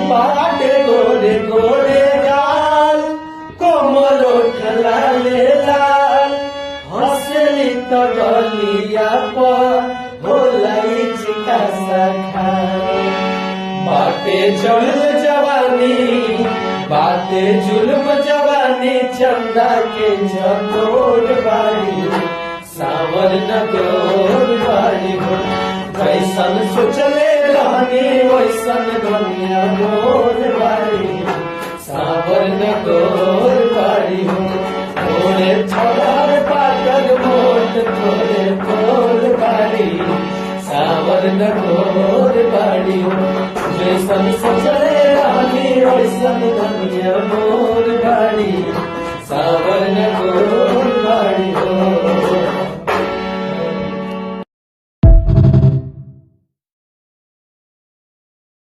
बाटे गोरे गोरे गाल, कोमल लाले लाल, हंसली त गलिया पर होला चिका सखा। बाटे चढ़ल जवानी, बाटे जुल्म जवानी, चंदा के चकोर बाड़ी, सावर न गोर बाड़ी हो। कैसन सोचले रहनी वैसन दुनिया गोर बाड़ी, सावर न गोर बाड़ी हो। थोड़े छोड़ पाकर मोट थोड़े थोड़ बाड़ी, सावर न गोर बाड़ी हो। जैसन सोचले रहनी वैसन दुनिया मोर बाड़ी, सावर न गोर